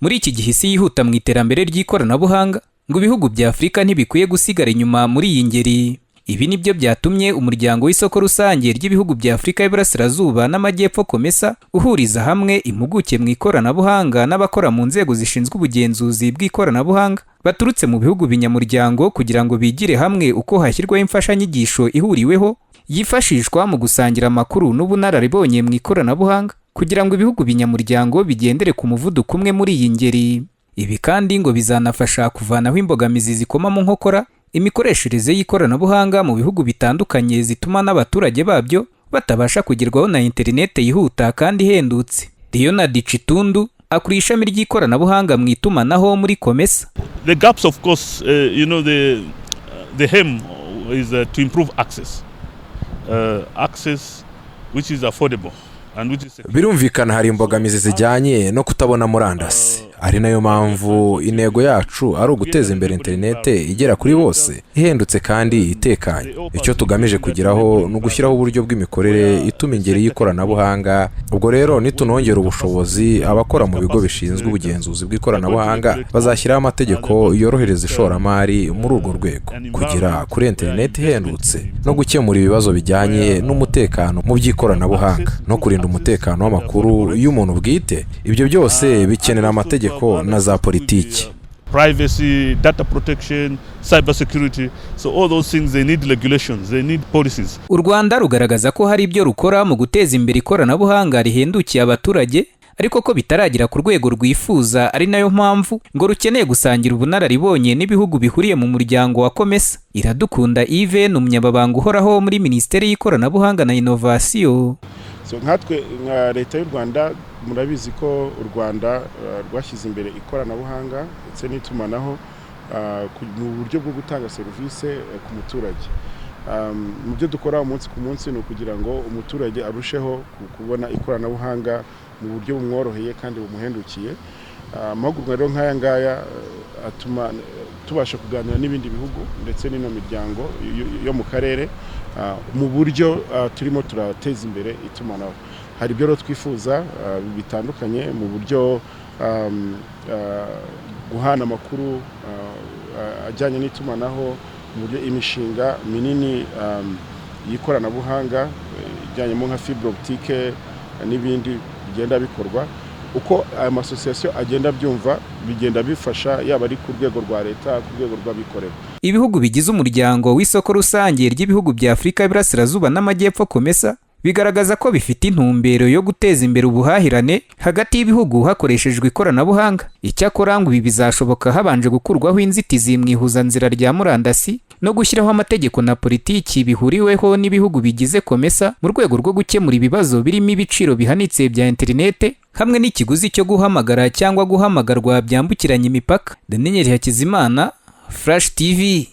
Muri iki gihe isi yihuta mu iterambere ry'ikoranabuhanga, ngo ibihugu bya Afurika ntibikwiye gusigara inyuma muri iyi ngeri. Ibi nibyo byatumye Umuryango w'Isoko Rusange ry'Ibihugu bya Afurika y'Iburasirazuba n'Amajyepfo, COMESA, uhuriza hamwe impuguke mu ikoranabuhanga n'abakora mu nzego zishinzwe ubugenzuzi bw'ikoranabuhanga baturutse mu bihugu binyamuryango, kugira ngo bigire hamwe uko hashyirwaho imfashanyigisho ihuriweho yifashishwa mu gusangira amakuru n'ubunararibonye mu ikoranabuhanga, kugira ngo ibihugu binyamuryango bigendere ku muvuduko umwe muri iyi ngeri. Ibi kandi ngo bizanafasha kuvanaho imbogamizi zikoma mu nkokora imikoreshereze y'ikoranabuhanga mu bihugu bitandukanye, zituma n'abaturage babyo batabasha kugerwaho na interinete yihuta kandi ihendutse. Leonard Chitundu akuriye ishami ry'ikoranabuhanga mu itumanaho muri COMESA. The gaps, of course, the aim is to improve access, access which is affordable and which is secure. Birumvikana, hari imbogamizi zijyanye no kutabona murandasi, ari nayo mpamvu intego yacu ari uguteza imbere interinete igera kuri bose, ihendutse kandi itekanye. Icyo tugamije kugeraho ni ugushyiraho uburyo bw'imikorere ituma ingeri y'ikoranabuhanga. Ubwo rero nitunongera ubushobozi abakora mu bigo bishinzwe ubugenzuzi bw'ikoranabuhanga, bazashyiraho amategeko yorohereza ishoramari muri urwo rwego, kugera kuri interineti ihendutse no gukemura ibibazo bijyanye n'umutekano mu by'ikoranabuhanga no kurinda umutekano w'amakuru y'umuntu bwite. Ibyo byose bikenera amategeko na za politiki. Privacy, data protection, cyber security. So all those things, they need regulations, they need policies. U Rwanda rugaragaza ko hari ibyo rukora mu guteza imbere ikoranabuhanga rihendukiye abaturage, ariko ko bitaragera ku rwego rwifuza, ari nayo mpamvu ngo rukeneye gusangira ubunararibonye n'ibihugu bihuriye mu muryango wa COMESA. Iradukunda Yves ni umunyamabanga uhoraho muri Minisiteri y'Ikoranabuhanga na Inovasiyo. So nkatwe nka Leta y'u Rwanda, murabizi ko u Rwanda rwashyize imbere ikoranabuhanga ndetse n'itumanaho mu buryo bwo gutanga serivisi ku muturage. Mu byo dukora umunsi ku munsi ni ukugira ngo umuturage arusheho kubona ikoranabuhanga mu buryo bumworoheye kandi bumuhendukiye. Amahugurwa rero nk'aya ngaya atuma tubasha kuganira n'ibindi bihugu ndetse n'ino miryango yo mu karere mu buryo turimo turateza imbere itumanaho. Hari ibyo rero twifuza bitandukanye mu buryo guhana amakuru ajyanye n'itumanaho, mu buryo imishinga minini y'ikoranabuhanga ijyanyemo nka fibre optique n'ibindi bigenda bikorwa. Uko aya masosiyasiyo agenda abyumva, bigenda bifasha, yaba ari ku rwego rwa leta, ku rwego rw'abikorera. Ibihugu bigize Umuryango w'Isoko Rusange ry'Ibihugu bya Afurika y'Iburasirazuba n'Amajyepfo, COMESA, bigaragaza ko bifite intumbero yo guteza imbere ubuhahirane hagati y'ibihugu hakoreshejwe ikoranabuhanga. Icyakora ngo ibi bizashoboka habanje gukurwaho inzitizi mu ihuzanzira rya murandasi no gushyiraho amategeko na politiki bihuriweho n'ibihugu bigize COMESA, mu rwego rwo gukemura ibibazo birimo ibiciro bihanitse bya interinete hamwe n'ikiguzi cyo guhamagara cyangwa guhamagarwa byambukiranya imipaka. Daniel Hakizimana, Flash TV.